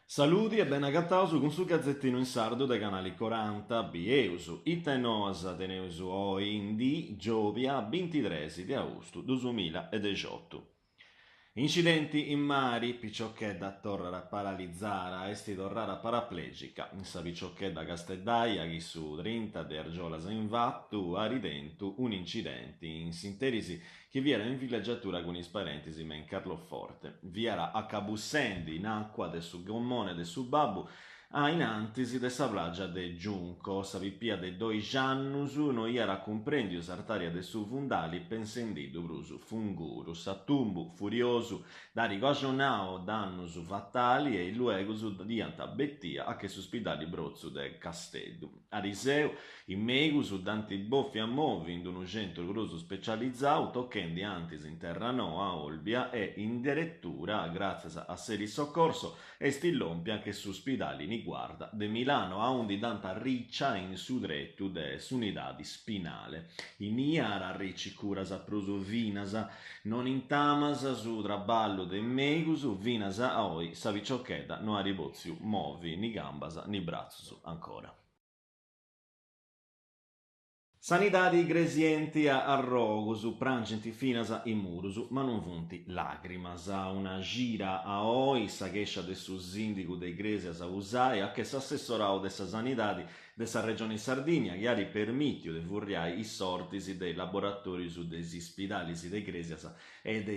Saludi e bene agataus cun su Gazetinu in sardu de Canali Coranta. Bieus ite noas teneus oi in dì, giòbia bintitres de austu dusumilla e dexiotu. Incidenti in mari, piciochedda torrat paralizada, est torrada paraplegica sa piciochedda casteddaia chi su trinta de argiolas in fatu at tentu un'incidenti in s'interis chi fiat in villeggiatura cun is parentis me in Carloforte. Fiat acabussendi in acua de su gommone de su babbu A in antis de sa plàgia de Giunco, sa pipia de doixi annus no iat cumprèndiu s'artària de su fundali pensendiddu prus funguru. S'atumbu furiosu dd'at cajonau dannus fatali e illuegus dd'iant betia a che su spidali Brotzu de Casteddu. Ariseu, is mèigus dd'ant bòfia movi in unu centru prus specializau, tochendi antis in Terranoa, Olbia e, in deretura, gràtzias a s'elisoccorso, est lòmpia che su spidali Niguarda de Milano, aundi dd'ant arricia in su tretu de s'unidadi spinale. Innia at a arrici curas prus finas. Non intamas su traballu de is mèigus, finas a oi sa piciochedda no at pòtziu movi ni cambas ni bratzus ancora. Sanidadi Igresienti a arrogus, prangint finas is murus, ma non funt làgrimas. Una cida a oi sa chèscia de su sìndigu de Igrèsias Usai a che s'assessorau de sa Sanidadi de sa Regioni Sardigna chi at permìtiu de furriai is sortis de is laboratòrius de is ispidalis de Igrèsias e de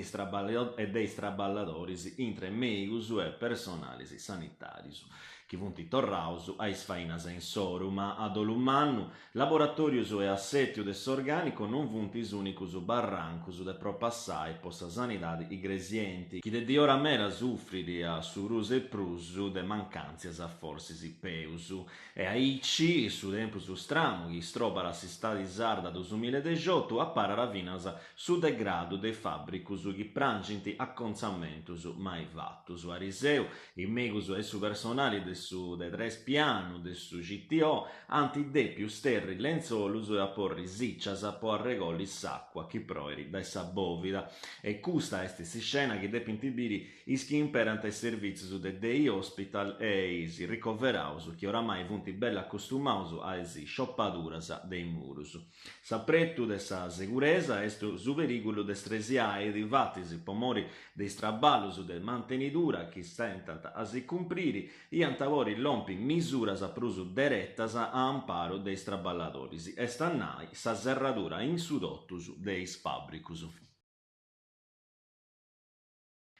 is traballadoris intre mèigus e personalis sanitàrius. chi funt torraus a is fainas insoru, ma a dolu mannu, laboratòrius e assètiu de s'orgànicu non funt is ùnicus barrancus de propassai po sa sanidadi igresienti, chi de diora meda sufrit a su prus e prus de mancàntzias forsis peus. E aici, su tempus stramu chi istrobat s'istadi sarda dusumilla e dexiotu aparat finas su degradu de is fàbricus chi prangint acontzamentus mai fatus. Ariseu, Is mèigus e su personali de su de tres pianu de su CTO ant dèpiu sterri lentzolus e aporri sìcias po arregolli s'àcua chi proit dae sa bòvida. E custa est s'iscena chi depint biri is chi imperant is servìtzius de day hospital e is ricoveraus chi oramai funt belle acostumaus a is sciopaduras de is murus. S'apretu de sa seguresa est su perìgulu de stresiai, difatis, po mori de is traballus de mantenidura chi stentant a si cumpriri, iant a podi lompi misuras prus deretas a amparu de is traballadoris, est a nai sa serradura in su totus de is fàbricus.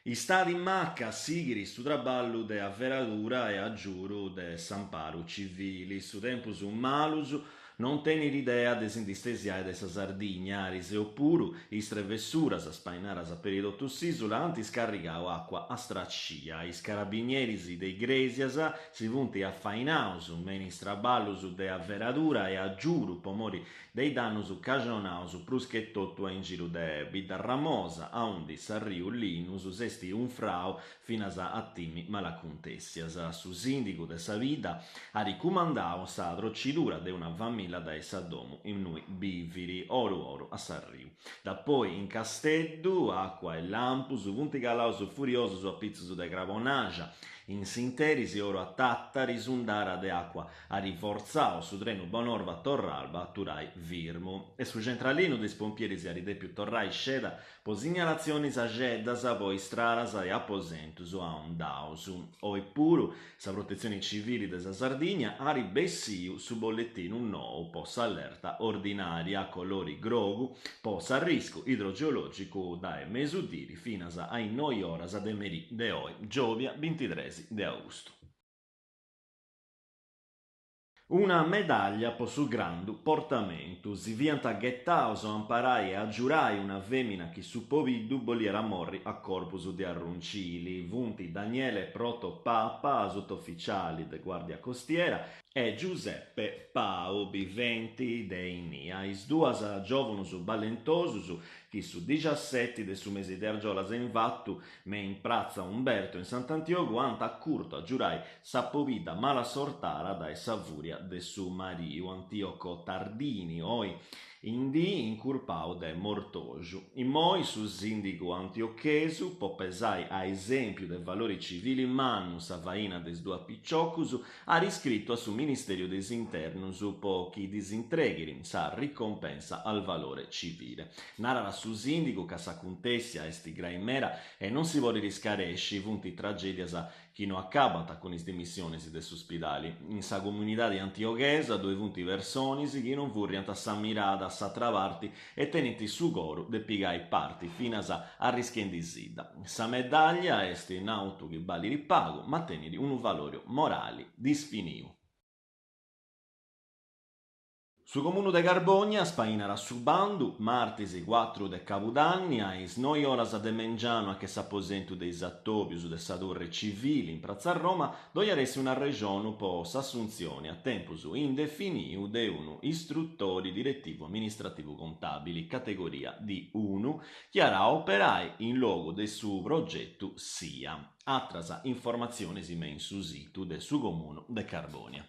Istadi maca sighit su traballu de averadura e agiuru de s'amparu civili. Su tempus malus non tenit idea de si ndi stesiai de sa Sardigna, ariseu puru is trevessuras spainadas peri totu s'ìsula ant scarrigau àcua a stracia. Is carabinieris de Igrèsias si funt afainaus me in is traballus de averadura e agiuru po mori de is dannus cajonaus prus che totu a in giru de Biddarramosa, aundi s'arriu Linus s'est unfrau finas a timi malacuntèssias. Su sìndigu de sa bidda at cumandau sa trocidura de una famìlla dae sa domu innui bivit, oru oru a s'arriu. Dapoi in Casteddu, àcua e lampus funt calaus furiosus a pitzus de Crabonaxa. In s'interis, oru a Tàtari, s'undada de àcua At fortzau su trenu Bonorva-Torralba a aturai firmu e su centralinu de is pompieris at dèpiu torrai sceda po signalatzionis axeddas po istradas e aposentus aundaus. Oi puru sa Protetzioni Civili de sa Sardigna at bessiu su bolletinu nou po s'allerta ordinària a colori grogu po s'arriscu idrogeològicu dae mesudiri finas a is noi oras de merì de oi, giòbia bintitres de austu. Una medàllia po su grandu portamentu. Si fiant ghetaus a amparai e agiurai una fèmina chi su pobiddu boliat morri a corpus de arruncili. Funt Daniele Protopapa, sutoficiali de Guardia Costiera, e Giuseppe Pau, biventi de innia. Is duas giòvunus balentosus chi su dixaseti de su mesi de argiolas in fatu Me in pratza Umberto in Sant'Antiogu ant acurtu a agiurai sa pobidda malassortada dae sa fùria de su mariu Antioco Tardini, oi. In dì incurpau de mortoxu. Immoi su sìndigu antiochesu, po pesai a esèmpiu de valori civili mannu sa faina de is duas piciocus, at scritu a su Ministèriu de is Internus po chi ddis intreghit sa ricompensa al valore civile. Narat su sìndigu ca s'acuntèssia est grai mera e non si podit scaresci, funt tragèdias chi no acabant cun is dimissionis de su spidali. In sa comunidadi antioghesa ddoi funt personis chi non furriant sa mirada a s'atra parti e tenint su coru de pigai parti finas arrischendisidda. Sa medàllia est un'autu chi balit pagu ma tenit unu valori morali disfiniu. Su Comunu de Carbònia spainat su bandu, martis cuatru de cabudanni a is noi oras de mengianu a che s'aposentu de is atòbius de sa Turre Civili in Pratza Roma, ddoi at essi un'arrexonu po s'assuntzioni a tempus indefiniu de unu istrutori diretivu amministrativu contàbili categoria D1 chi at a operai in logu de su progetu SIA. Atras informatzionis me in su situ de su Comunu de Carbònia.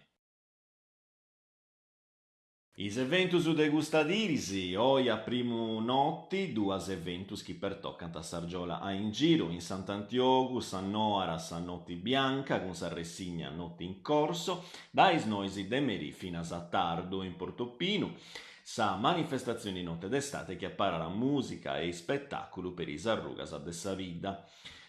Is eventus de custa diris, oi a primu noti, duas eventus chi pertocant s'Argiola a in giru, in Sant'Antiogu s'annoat sa Noti Bianca cun sa ressigna Noti in Corso, dae is nois de merì finas a tardu, in Portopinu sa manifestatzioni Notte d'Estate chi aparat mùsica e ispetàculu peri is arrugas de sa bidda.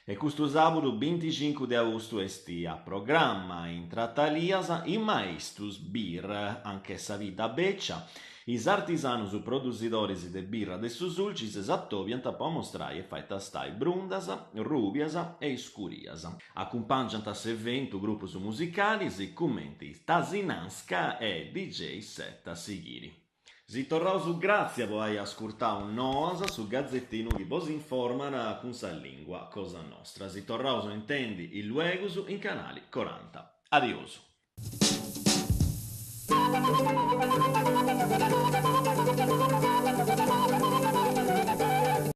E custu sàbudu binticincu de austu est a programma in Tratalias is Maistus Beer, anche sa bidda bècia. Is artisanus produsidoris de birra de su Sulcis s'atobiant po amostrai e fai tastai brundas, rùbias e iscurias. Acumpàngiant s'eventu grupus musicalis cumenti Tasinanska e DJ set a sighiri. Si torraus gràtzia po ai ascurtau Noas, su gazetinu chi bos informat cun sa lìngua cosa nostra. Si torraus a intendi illuegus in canali coranta. Adiosu.